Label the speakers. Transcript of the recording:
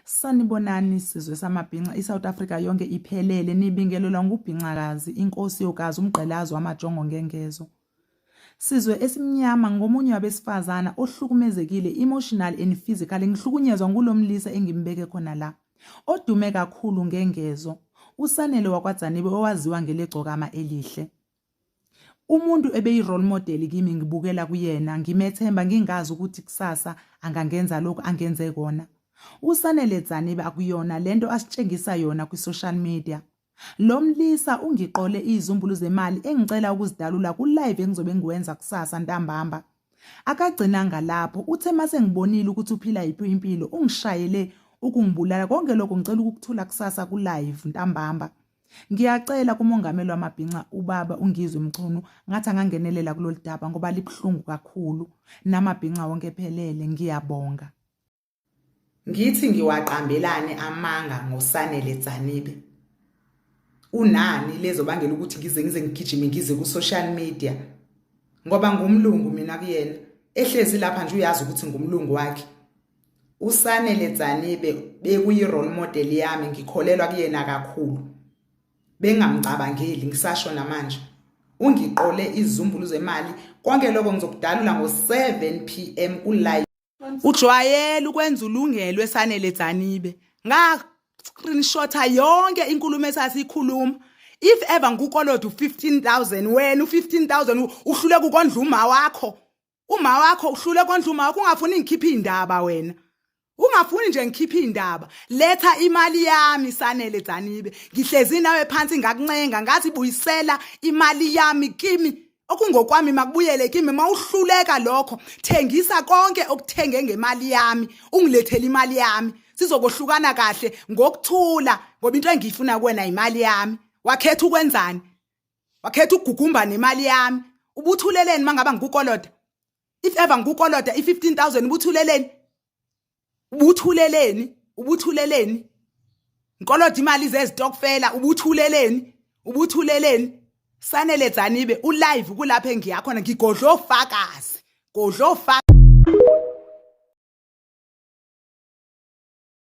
Speaker 1: Sanibonani sizwe samabhinca iSouth Africa yonke iphelele nibingelelwa ngubhincakazi inkosi yokazi umgqelazi wamajongo ngengezo. Sizwe esimnyama ngomunye wabesifazana ohlukumezekile emotional and physically ngihlukunyezwa ngulomlisa engimbeke khona la. Odume kakhulu ngengezo uSanele wakwaDzanibe owaziwa ngelegcokama elihle. Umuntu ebeyi-role model kimi ngibukela kuyena ngimethemba ngingazi ukuthi kusasa angangenza lokhu angenze kona. USanele Dzanibe akuyona lento asitshengisa yona kwi-social media. Lo mlisa ungiqole izizumbulu zemali engicela ukuzidalula ku-live engizobe ngiwenza kusasa ntambamba. Akagcinanga lapho, uthe mase ngibonile ukuthi uphila yiphi impilo ungishayele ukungibulala. Konke lokho ngicela ukukuthula kusasa ku-live ntambamba. Ngiyacela kumongameli wamabhinca ubaba uNgizwe Mchunu ngathi angangenelela kulolu daba ngoba libuhlungu kakhulu namabhinca wonke ephelele ngiyabonga. Ngithi ngiwaqambelani amanga ngoSanele Dzanibe. Unani lezobangela ukuthi ngize ngize ngigijime ngize ku social media ngoba ngumlungu mina kuyena ehlezi lapha nje uyazi ukuthi ngumlungu wakhe. USanele Dzanibe bekuyi role model yami ngikholelwa kuyena kakhulu. Bengamcabangeli ngisasho namanje. Ungiqole izizumbulu zemali konke lokho ngizokudalula ngo 7 pm ku live. Ujwayele ukwenza ulungelo esanele Dzanibe. Nga screenshota yonke inkulumo esasikhuluma. If ever ngikukoloda u15000 wena u15000 uhluleka ukondla uma wakho. Uma wakho uhlule kondla uma wakho ungafuni ngikhiphe indaba wena. Ungafuni nje ngikhiphe indaba. Letha imali yami Sanele Dzanibe. Ngihlezi nawe phansi ngakuncenga ngathi buyisela imali yami kimi. Okungokwami makubuyele kimi mawuhluleka lokho thengisa konke okuthenge ngemali yami ungilethele imali yami sizokohlukana kahle ngokuthula ngoba into engiyifuna kuwena imali yami wakhetha ukwenzani wakhetha ukugugumba nemali yami ubuthuleleni mangaba ngikukoloda if ever ngikukoloda i15000 ubuthuleleni ubuthuleleni ubuthuleleni nkoloda imali zezitokfela ubuthuleleni ubuthuleleni sanele dzanibe ulive kulapho engiyakhona ngigodla ofakazi godla ofakazi.